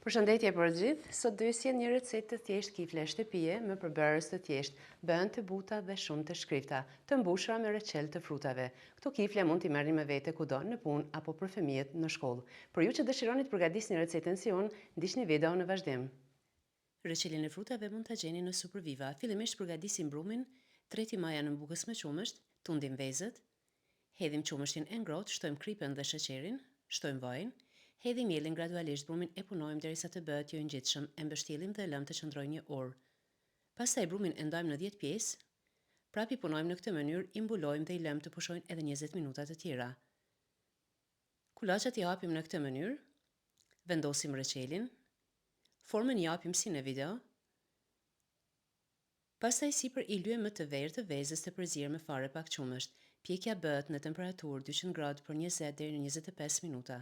Përshëndetje për të gjithë, sot do ju sjell një recetë të thjeshtë kifle shtëpie me përbërës të thjeshtë, bëhen të buta dhe shumë të shkrifta, të mbushura me reçel të frutave. Këto kifle mund t'i merrni me vete kudo në punë apo për fëmijët në shkollë. Për ju që dëshironi të përgatisni recetën si unë, ndiqni videon në vazhdim. Reçelin e frutave mund ta gjeni në Superviva. Fillimisht përgatisim brumin, tretim majanë e bukës me qumësht, tundim vezët, hedhim qumështin e ngrohtë, shtojmë kripën dhe sheqerin, shtojmë vajin, hedhim miellin gradualisht brumin e punojmë derisa të bëhet jo i ngjitshëm, e mbështjellim dhe e lëmë të qëndrojë një orë. Pastaj brumin e ndajmë në dhjetë pjesë, prapë i punojmë në këtë mënyrë, i mbulojmë dhe i lëmë të pushojnë edhe 20 minuta të tjera. Kulaçat i hapim në këtë mënyrë, vendosim reçelin, formën i japim si në video, pastaj sipër i lyejmë me të verdhë të vezës të përzier me fare pak qumësht. Pjekja bëhet në temperaturë 200 gradë për 20 deri në 25 minuta.